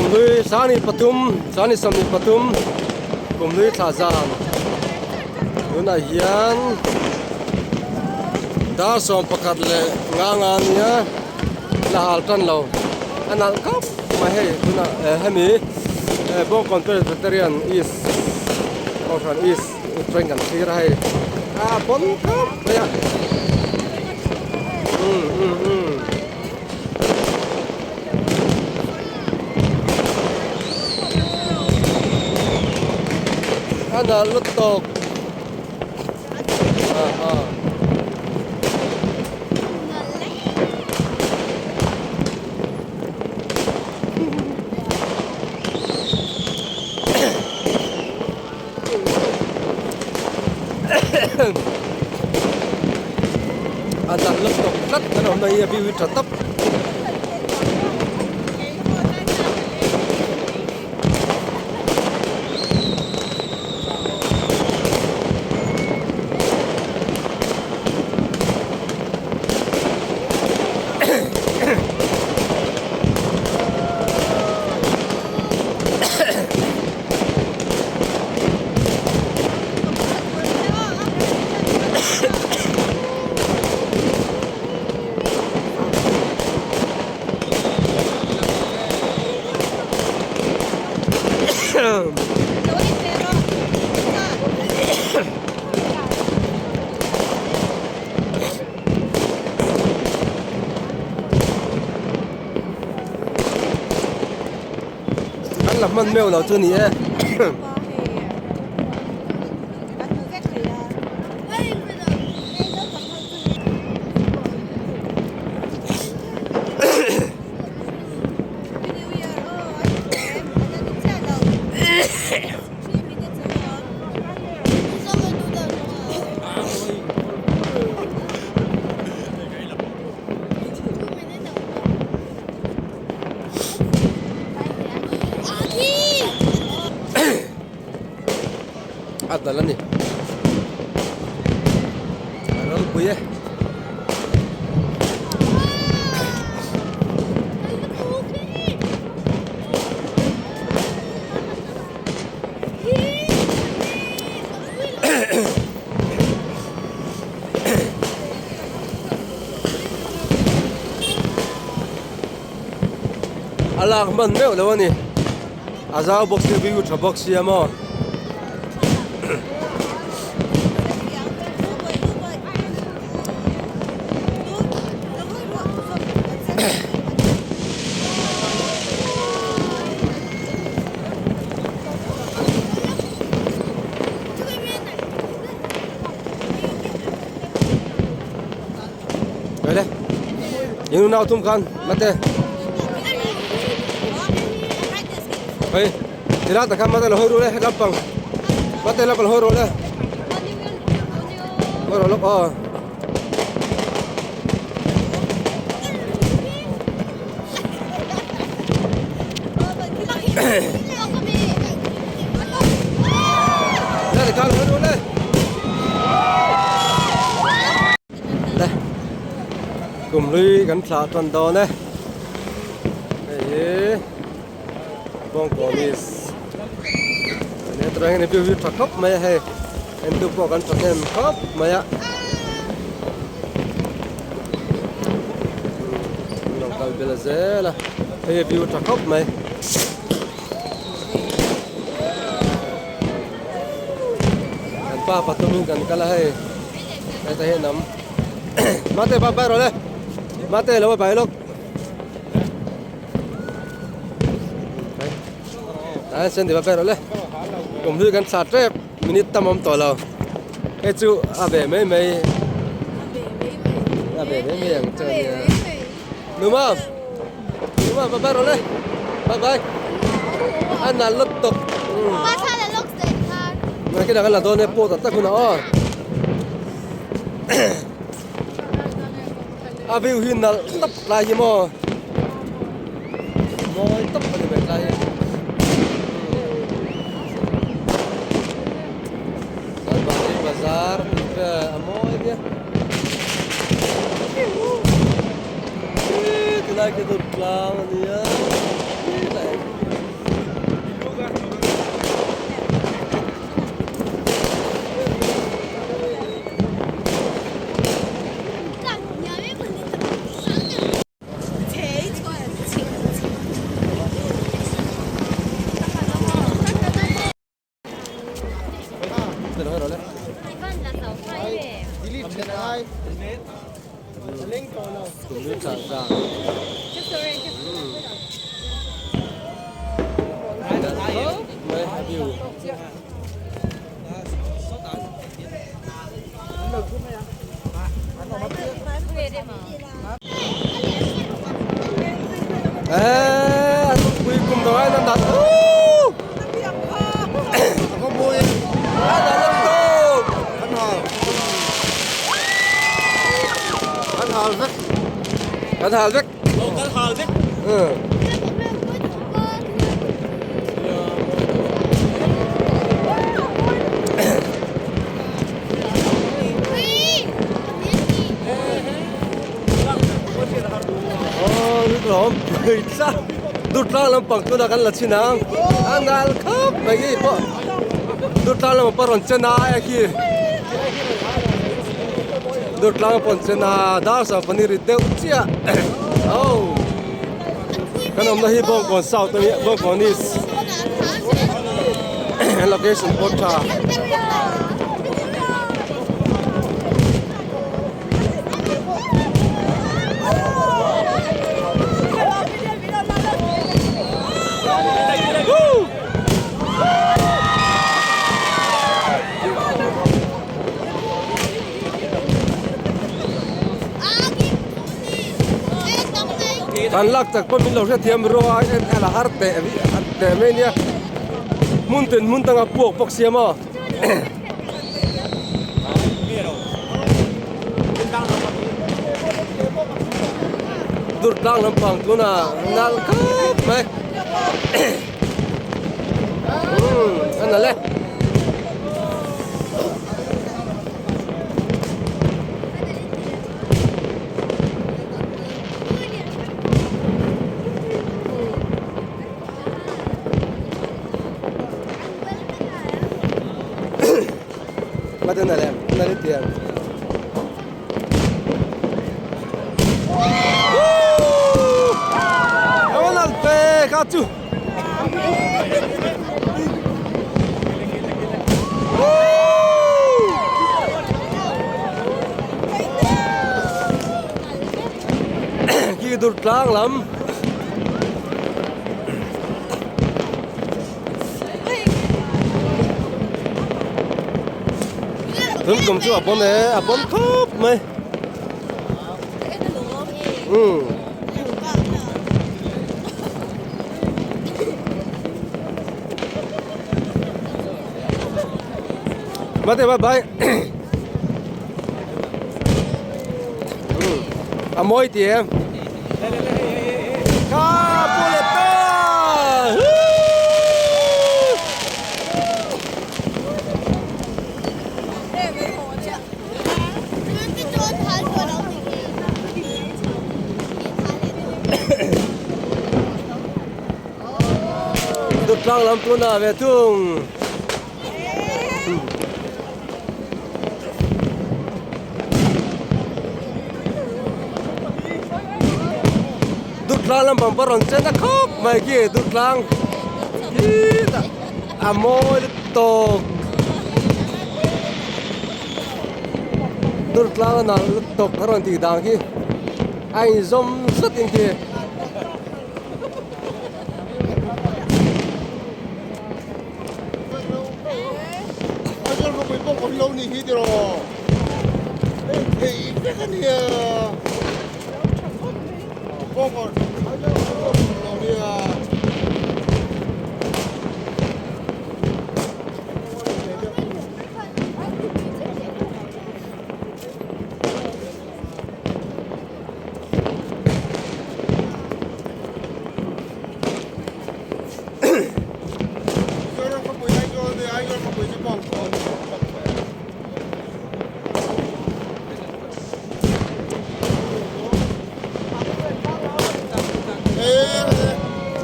Kumhlui 23 23 Kumhlui thla zan tunah hian dar 11 leh nga nga a nia la hal tan lo a nalh khawp mai hei tunah eh hemi eh Bawngkawn Presbyterian East Kohhran East train kan thlir a hei a pawn khawp mai a umm umm umm. A nalh lutuk aha. A nalh lutuk tlat kan awmna hi a view hi tha tawp. An la hman meuh lo chu a ni e. A dal a ni a ropui e. A lak hman meuh lo a ni a zau bawk sia view tha bawk sia maw. Đây đây. Những nào tum khan, mate. Hey, tila ta khan mate lo hoi ru le lampang. Mate lampang hoi ru le. Hoi ru lok aw. Đây khan hoi ru le. Le kum hlui kan thlah tan dawn e hei hi Bawngkawn is ania tunah hian view hi tha khawp mai a hei en tu pawh kan thahnem khawp mai a an lo kal bel zel a hei view tha khawp mai. Kan pa pathumin kan kal a hei heta hian am mate pa pai rawh le mate lo pai lawk a sen pai rawh le kum hlui kan thla tep minute tam awm tawh lo hei chu a ve mai mai a ve mai mai ang chu ania numa numa pa pai rawh le bye bye a nalh lutuk Nakinah kan la dawn e pawh tak tak hunah aw a view hi nalh tawp lai hi maw mawi tawp a ni mai tlai hi Salbari bazar tih vel a mawi nia tilai khi chu tlang a nia tilai. hian a nalh uuh a nalh a tawp Kan hal vek. Kan hal vek. Kan hal vek. Durtlang lampang tunah kan la chhin ang a nal khawp mai hi pawh Durtlang lamah pawh rawn chen a hei khi Durtlang pawh an chen a dar sang paneer ri deuh chiah aw kan awmna hi Bawngkawn South a nia Bawngkawn East location pawh tha. Kan lak tak pawh min lo hrethiam rawh a en a la har teh teh mai nia hmun tin hmun danga puak bawk sia maw. Durtlang lampang tunah nalh khawp mai umm a nalh e. Khi Durtlang lam. Tun kum chu a pawn e a pawn khawp mai umm mate bye bye a mawi ti em. Ka pule ta! Durtlang lam tuna ve thung. Durtlang lampang pawh rawn chen a khawp mai khi Durtlang hi a mawi lutuk Durtlang a nalh lutuk a rawn tih dan khi a inzawm zet in khi.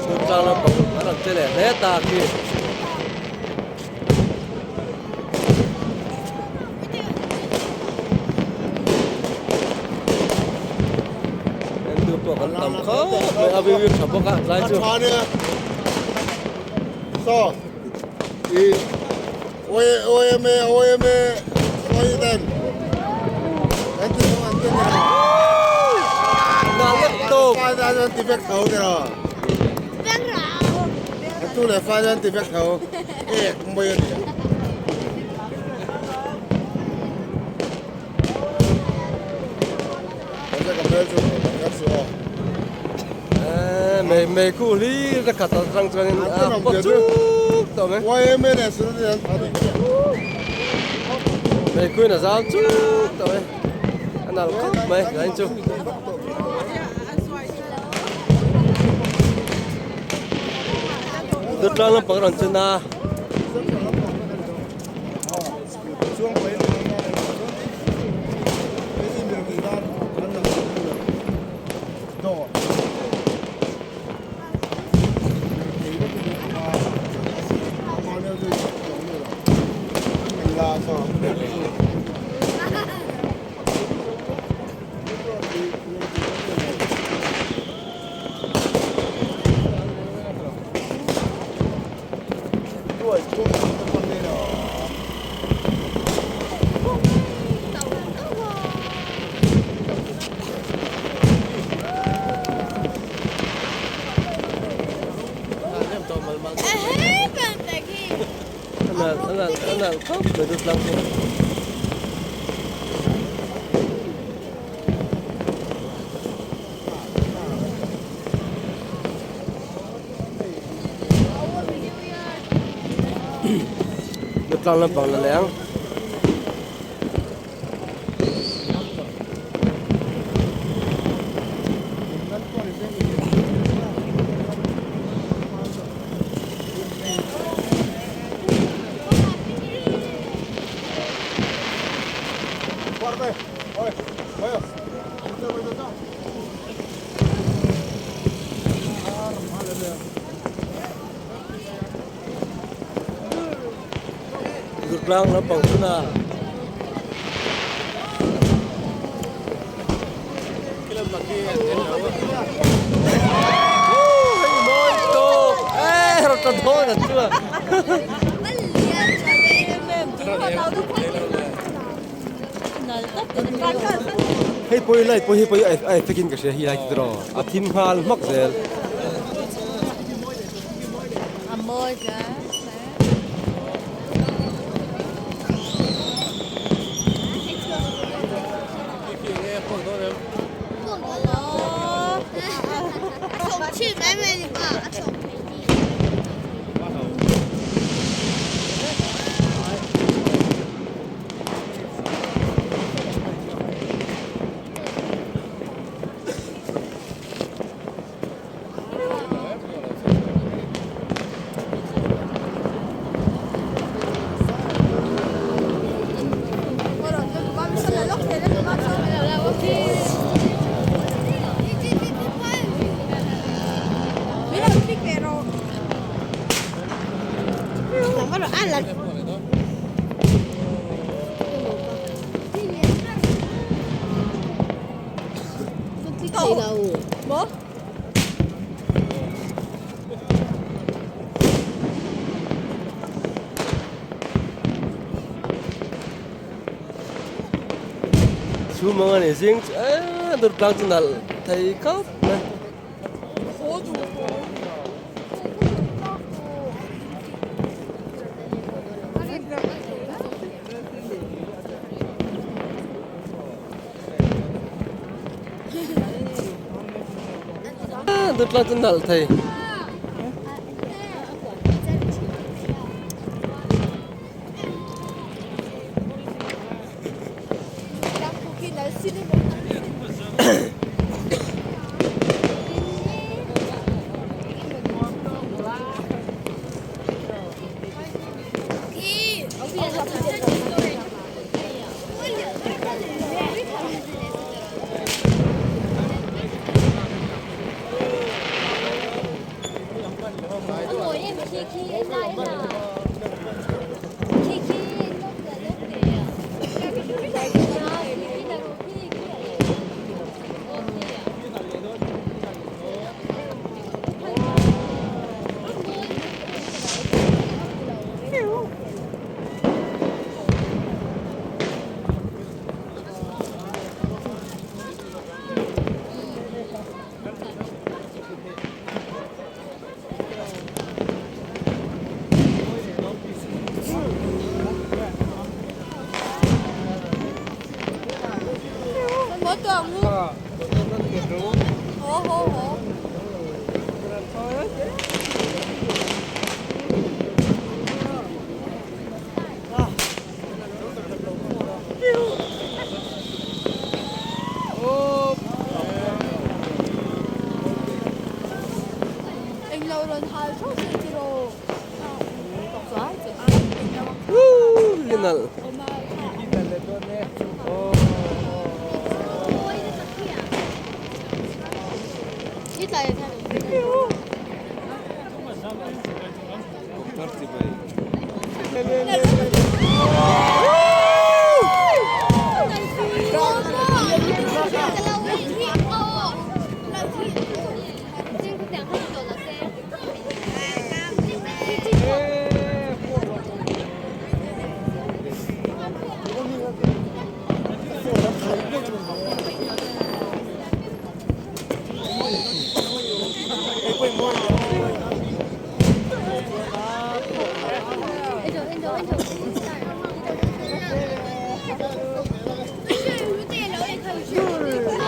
Durtlang lampang a rawn che leh hle ta khi. Entu pawh kan tam khawp mai a view tha bawk a tlai chu. Hei meikhu hlir te khat atang chuanin a pawt chuk tawh mai. Meikhu in a zau chuk tawh mai. A nalh khawp mai zain chu. Dutlang lampang rawn chun a. Tlang lampang la leng. Durtlang lampang chuna Hei pawh lai pawh hi pawh hi a effect in ka hria hi lai chu tiraw a thim nghal hmak zel. Chhum ang a ni zing chu eee Durtlang chu nalh thei khawp mai. Durtlang chu nalh thei. Linal.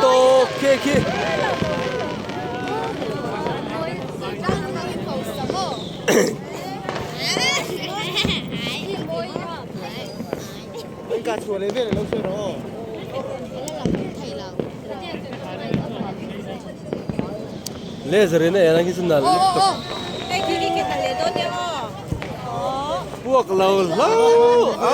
Tawp khi khi. Laser in a en ang hi chu nalh lutuk. Puak lo hlauh a.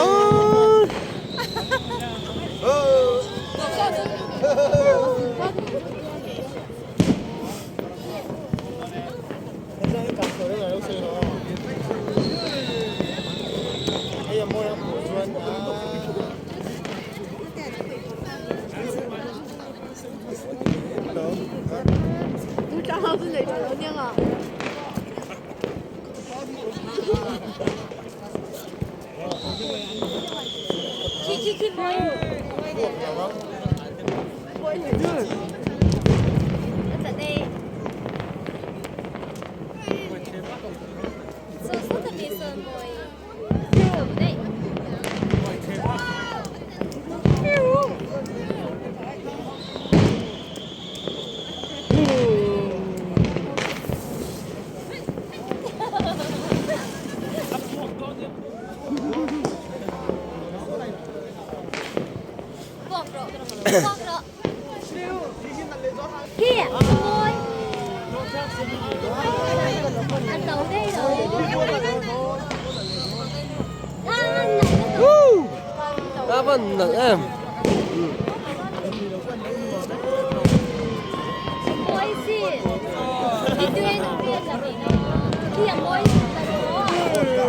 A van nalh em.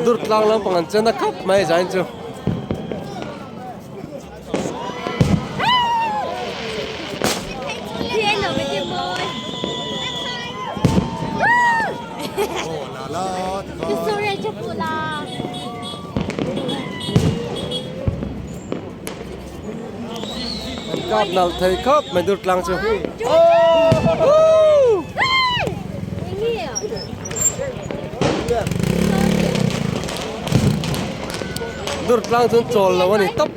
Dur tlang lampang an chen a khawp mai zain chu. An kap nalh thei khawp mai dur tlang chu. Dur tlang chuan chawl lo a ni tawp.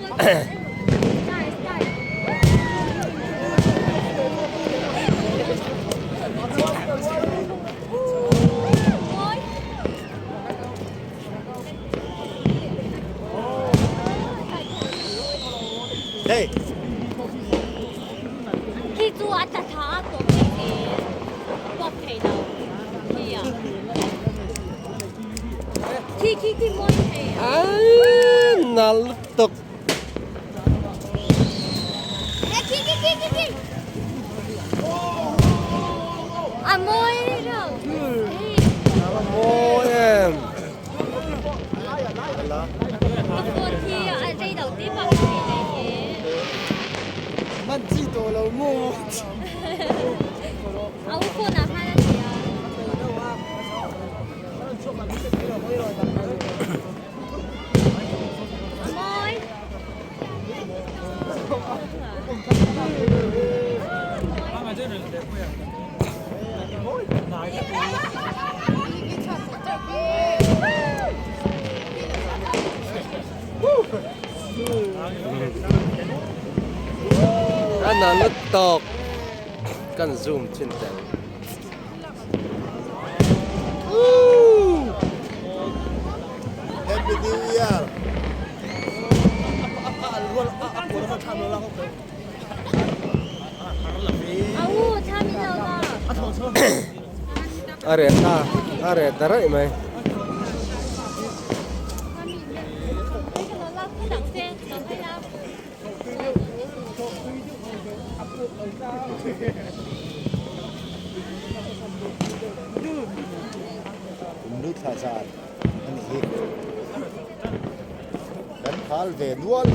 Nalh lutuk. A mawi em. A na lutuk kan zoom thin teh ang. Happy New Year. A reh ta A reh ta raih mai. Kumhlui thla zan a ni hi. Kan khal ve nual.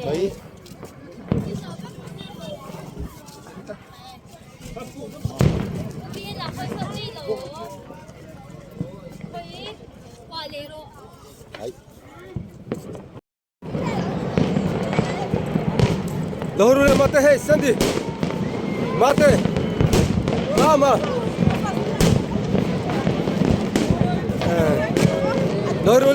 Ấy. Ấy. Lo mate hei Sandy mate mama lo